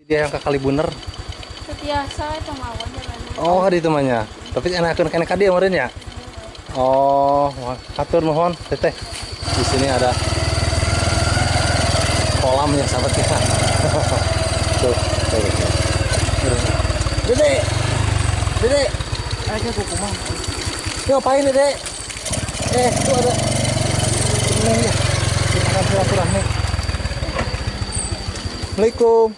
Dia yang ke Kalibuner. Setiasa itu mawon jalannya. Oh, di temannya. Tapi enakan kena ka dieu meureun ya? Oh, hatur nuhun, Teteh. Di sini ada kolam ya, sahabat kita. Tuh, tuh. Dede. Dede. Ayo kumaha. Ini ngapain, Dede? Itu ada. Ini ya. Kita akan silaturahmi. Assalamualaikum.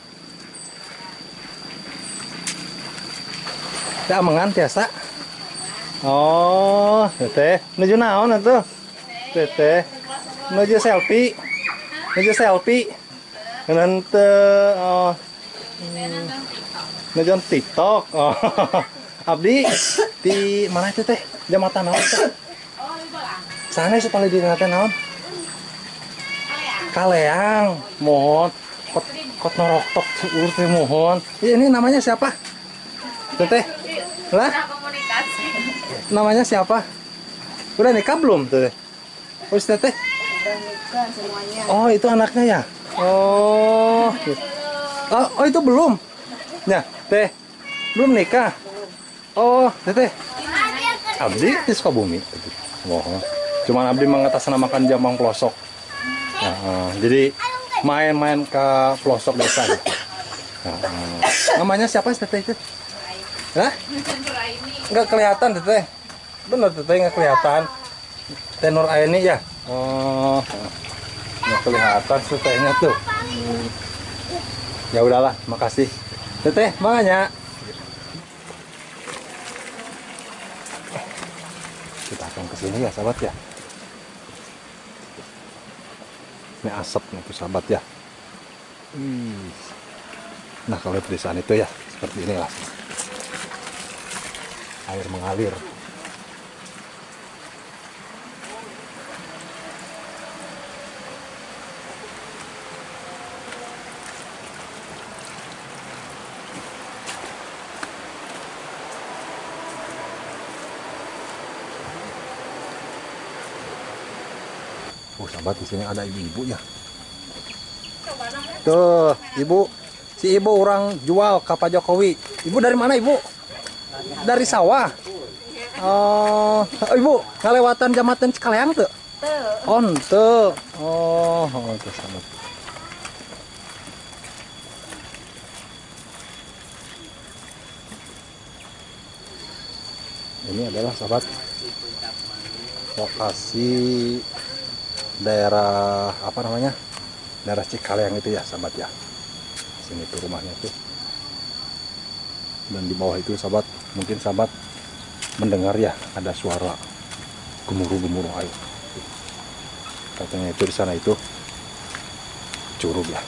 Teh amengan tiasa. Oh, Teteh, nuju naon atuh? Teteh, nuju selfie. Nuju selfie. Nanti oh. Nuju TikTok. Oh. Abdi di mana itu teh? Jambatan naon teh? Sana supaya di teh naon? Kaleang. Mohon kot kot noroktok seueur teh mohon. Ini namanya siapa? Teteh? Lah? Namanya siapa? Udah nikah belum teteh? Oh, teteh? Udah nikah semuanya. Oh, itu anaknya ya? Oh. Oh, oh itu belum. Ya, teh. Belum nikah. Oh, teteh. Abdi di Sukabumi. Mohon. Cuman abdi mengatasnamakan Jambang Pelosok. Nah, jadi main-main ke pelosok desa. Nah, namanya siapa sih teteh itu? Hah? Nggak kelihatan teteh. Bener teteh nggak kelihatan. Teh Nur Aini ya? Oh, nggak kelihatan tetehnya tuh. Ya udahlah, makasih. Teteh, makanya. Kita akan kesini ya sahabat ya. Ini asap nih tuh sahabat ya. Nah kalau pedesaan itu ya seperti inilah. Air mengalir. Oh sahabat, di sini ada ibu-ibu ya. Tuh, ibu, si ibu orang jual ke Pak Jokowi. Ibu dari mana ibu? Dari sawah. Oh, ibu ngalewatan jambatan Cikaleang tuh? Oh, tuh. Oh, tuh sahabat. Ini adalah sahabat lokasi daerah apa namanya, daerah Cikaleang itu ya sahabat ya. Sini tuh rumahnya tuh, dan di bawah itu sahabat, mungkin sahabat mendengar ya ada suara gemuruh-gemuruh air. Katanya itu di sana itu curug ya.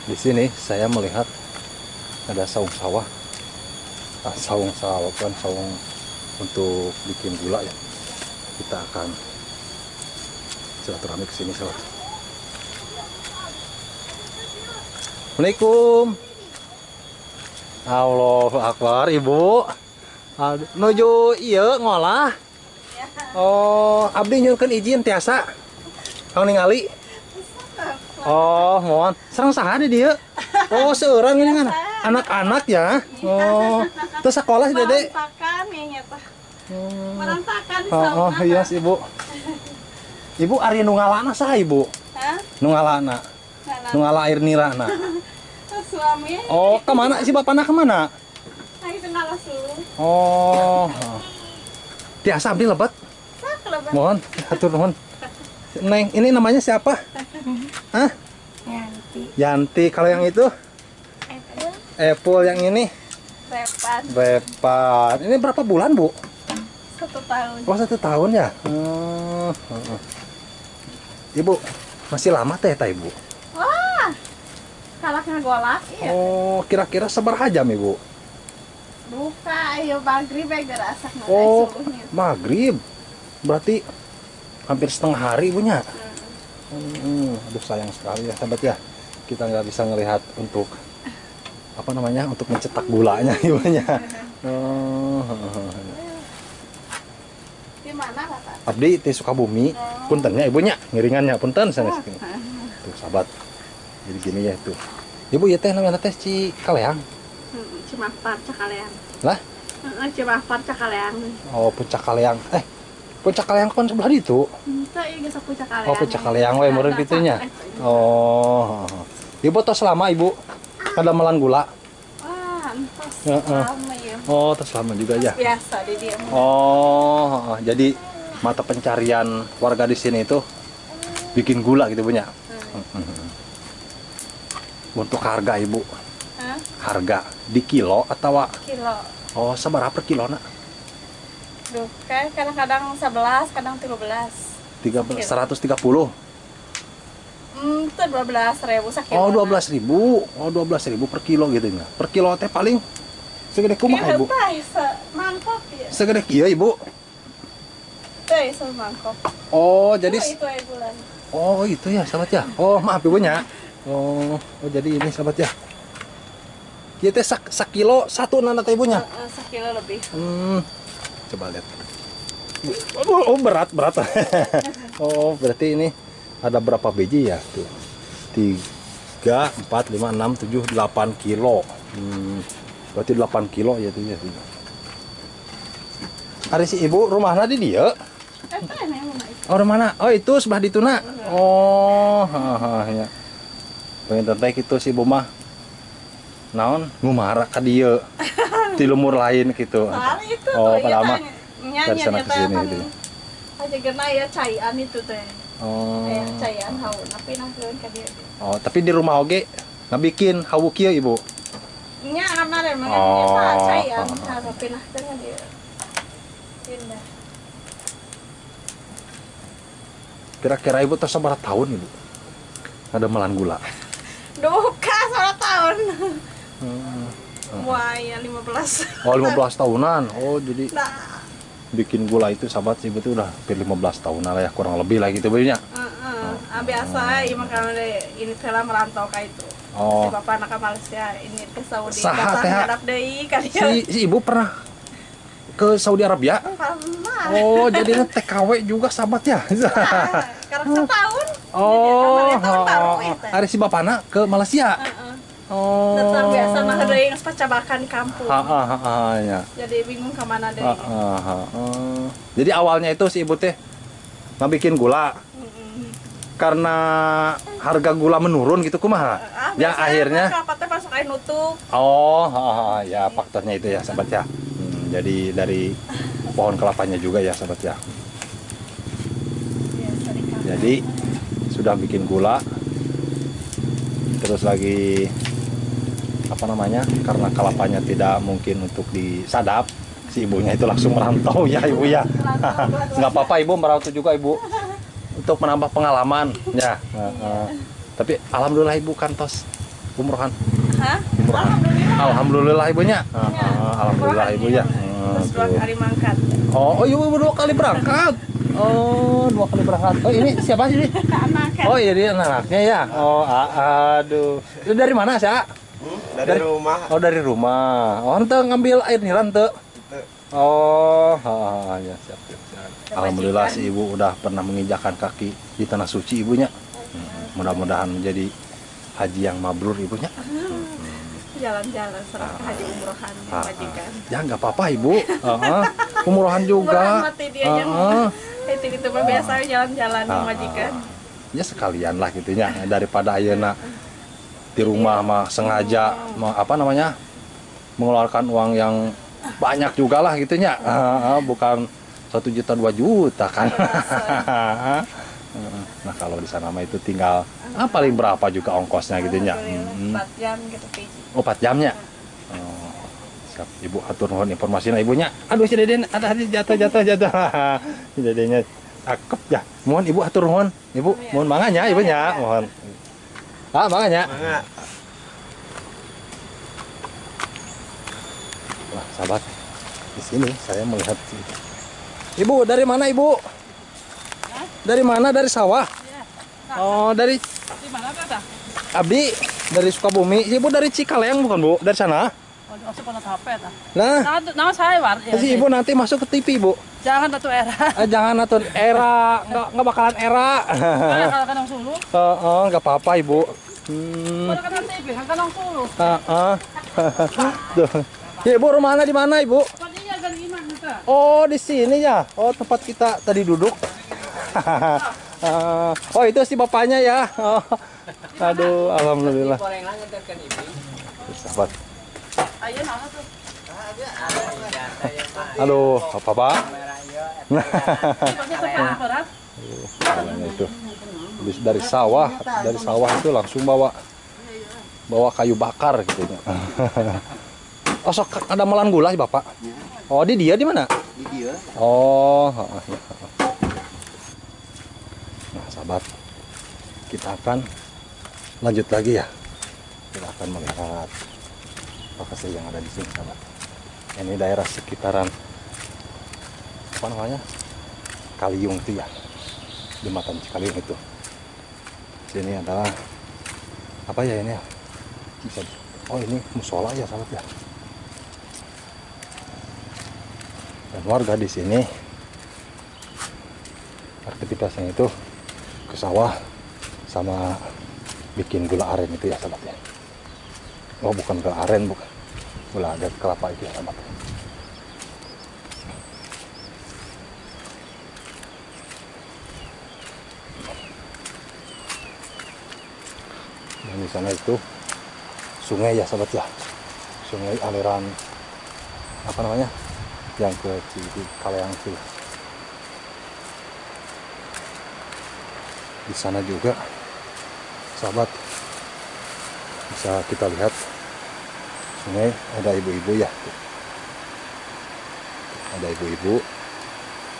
Di sini saya melihat ada saung sawah, saung sawah kan, saung untuk bikin gula ya. Kita akan silaturahmi ke sini sahabat. Assalamualaikum. Allahu Akbar, ibu. Aduh, nuju ieu ngolah. Oh, abdi nyuhunkeun izin tiasa. Kang ningali. Oh, mohon. Sareng saha di dieu? Oh, seurang ini kan anak-anak ya. Oh, terus sekolah si Dede. Berantakan ya nyata. Berantakan. Oh, iya si ibu. Ibu ari nu ngalana saha ibu? Hah? Nu ngalana. Nu ngala air nirana. Suami. Oh, kemana si bapakna kemana? Oh. Tiasa abdi lebet? Mohon, hatur nuhun. Neng, ini namanya siapa? Hah? Yanti. Yanti, kalau yang itu? Apple. Apple, yang ini? Repan. Repan. Ini berapa bulan, Bu? 1 tahun. Oh, 1 tahun ya? Ibu, masih lama teh, Ibu? Wah, kalaknya golak. Iya. Oh, kira-kira sabaraha jam, Ibu? Buka, ayo maghrib ya, gerasak. Oh, maghrib. Berarti hampir setengah hari, Ibunya. Aduh, sayang sekali ya, sahabat ya. Kita nggak bisa ngelihat untuk apa namanya, untuk mencetak gulanya, Ibunya. Oh. Di mana, Bapak? Abdi di Sukabumi. Puntennya ibunya, ngiringannya punten sana sini. Tuh, sahabat. Jadi gini ya tuh. Ibu ieu teh namanya teh Cikaleang. Cimahpar Cakaleang. Lah? Heeh, Cimahpar Cakaleang. Oh, Puncak Kaleang. Puncak Kaleang kan sebelah itu. Henteu ieu geus Puncak Kaleang. Oh, Puncak Kaleang we meureun kitu nya. Oh. Ibu tos lama Ibu kadamelan gula? Wah, entos lama ya. Oh, tos lama juga ya. Biasa di dia. Oh, jadi mata pencarian warga di sini itu bikin gula gitu punya. Untuk harga Ibu? Hah? Harga di kilo atau kilo? Oh, sabaraha per kilo nak? Duh, kayak kadang-kadang 11, kadang 13. 130. Itu 12.000 sekilo. Oh, 12.000. Oh, 12.000 per kilo gitu ya. Per kilo teh paling segede kumaha, Ibu? Mangkok ya. Segede kieu, Ibu. Teh semangkok. Oh, jadi oh, itu bulan. Oh, itu ya, sahabat ya. Oh, maaf Ibunya. Oh, jadi ini sahabat ya. Kieu teh sakilo satu nana teh ibunya. Sekilo lebih. Coba lihat. Oh, berat. Oh, berarti ini ada berapa biji ya tuh? 3, 4, 5, 6, 7, 8 kilo. Berarti 8 kilo ya itu ya. Ari si ibu rumahnya di dia? Oh, rumahna. Oh, itu sebelah di tuna. Oh, ya. Pengen teh gitu si ibu mah. Naon ngumara ka dieu. Di lumur lain gitu. Itu oh, padahal mah dari sana ke sini gitu. Aja geuna ya caian itu teh. Oh. Aya caian hawu, tapi nangkeun ka dieu. Oh, tapi di rumah oge ngabikin hawu kieu Ibu. Nya kemarin mah eta caian, tapi nahkeun ka dieu. Pindah. Kira-kira Ibu tos sabaraha tahun Ibu? Ada melan gula. Duka sabaraha tahun. Wah, ya 15. Oh, 15 tahunan. Oh, jadi nah. Bikin gula itu sahabat ibu itu udah hampir 15 tahunan lah ya, kurang lebih lah gitu ibunya. Biasa ieu mah ini telah merantau ka itu. Oh. Si bapak anak ke Malaysia, ini ke Saudi. Saha teh deui ka dieu. Si ibu pernah ke Saudi Arabia? Pernah. Oh, jadi TKW juga sahabat ya. Karena setahun. Oh, tahun baru hari si bapana ke Malaysia. Oh. Tetap biasa mah deui geus pacabakan kampung. Ya. Jadi bingung ke mana deui. Jadi awalnya itu si ibu teh ngabikin gula. Karena harga gula menurun gitu kumaha? Ya akhirnya kelapa teh masuk air nutup. Oh, ya faktornya itu ya sahabat ya. Jadi dari pohon kelapanya juga ya sahabat ya. Jadi sudah bikin gula, terus lagi apa namanya, karena kelapanya tidak mungkin untuk disadap, si ibunya itu langsung merantau ya ibu ya. Nggak apa-apa ibu merantau juga ibu, untuk menambah pengalaman ya. Tapi alhamdulillah ibu kantos umrohan. Hah? Umrohan. Alhamdulillah ibunya. Alhamdulillah ibu ya. Terus 2 kali mangkat. Oh, ibu 2 kali berangkat. Oh, 2 kali berangkat. Oh, ini siapa sih ini? Anaknya. Oh, ini anaknya ya. Oh, aduh. Itu dari mana, Sya? Dari rumah. Oh, dari rumah. Oh, ente ngambil air nila ente. Oh, ya siap, siap, siap. Alhamdulillah si ibu udah pernah menginjakan kaki di tanah suci ibunya. Mudah-mudahan menjadi haji yang mabrur ibunya. Jalan-jalan serah ke haji umrohan majikan. Ya nggak apa-apa ibu. Umrohan juga. Umrohan mati dia yang itu mah biasa jalan-jalan majikan. Ya sekalian lah gitunya daripada ayeuna di rumah mah sengaja apa namanya mengeluarkan uang yang banyak juga lah gitunya. Bukan 1 juta 2 juta kan. Nah kalau di sana mah itu tinggal paling berapa juga ongkosnya gitu nya. 4 jam gitu Piji. Oh 4 jamnya. Oh, siap ibu atur nuhun informasinya ibunya. Aduh si Deden ada jatuh. Si Dedennya cakep ya. Mohon ibu atur nuhun. Ibu mohon manganya ibunya mohon. Ah manganya. Mangga. Wah sahabat, di sini saya melihat ibu dari mana ibu? Dari mana? Dari sawah? Ya. Oh, dari di mana, Tata? Abdi dari Sukabumi. Ibu dari Cikaleang bukan, Bu? Dari sana? Oh, HP, ta. Nah, nah saya war. Ya, si ibu nanti masuk ke TV, Bu. Jangan atuh era. Jangan atuh era, nggak bakalan era. Nah, kalau kan Sulu. Oh, nggak apa-apa, Ibu. Tuh. Ya, Ibu rumahnya di mana, Ibu? Oh, di sini ya. Oh, tempat kita tadi duduk. Oh, itu si bapaknya ya. Oh. Aduh, alhamdulillah. Sahabat. Halo, Bapak. Nah, itu habis dari sawah itu langsung bawa kayu bakar gitu. Oh, sok ada melan gula sih Bapak. Oh, di dia di mana? Di dia. Oh, Nah, sahabat, kita akan lanjut lagi ya. Kita akan melihat lokasi yang ada di sini, sahabat. Ini daerah sekitaran apa namanya? Kaliung itu ya. Jembatan Cikaliung itu. Sini adalah apa ya ini ya? Bisa. Oh, ini musola ya, sahabat ya. Dan warga di sini aktivitasnya itu ke sawah sama bikin gula aren itu ya, sahabat ya. Oh, bukan gula aren, bukan gula dari kelapa itu ya, sahabat. Dan di sana itu sungai ya, sahabat ya. Sungai aliran apa namanya? Yang ke Cikalayang itu. Di sana juga, sahabat, bisa kita lihat sungai, ada ibu-ibu ya. Ada ibu-ibu.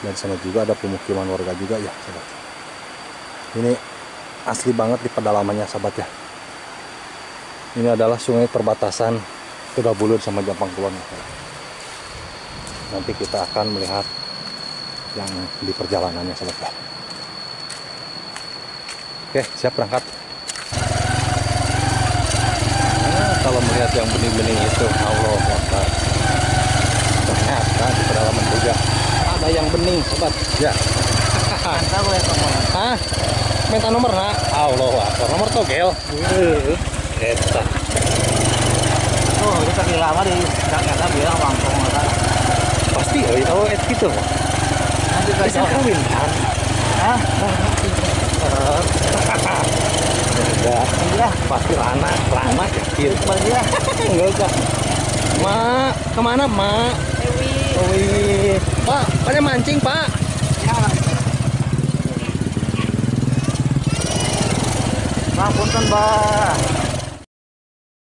Dan sana juga ada pemukiman warga juga ya, sahabat. Ini asli banget di pedalamannya, sahabat ya. Ini adalah sungai perbatasan Tegalbuleud sama Jampang Kulon. Nanti kita akan melihat yang di perjalanannya, sahabat ya. Oke, siap berangkat. Nah, kalau melihat yang bening-bening itu, Allah Akbar. Ternyata di pedalaman juga ada yang bening, sobat. Ya. Hah? Minta nomor, nak? Allah Akbar. Nomor togel. Eta. Oh, kita lama di ternyata bilang wangkong enggak. Pasti euy, oh et gitu. Nanti bisa kawin kan? Hah? Enggak. Enggak, pasti lana, lana yakin. Bagi ya. Enggak usah. Mak, kemana, Mak? Ewi. Ewi. Pak, pada mancing, Pak. Ya, mancing. Pak, punten, Pak.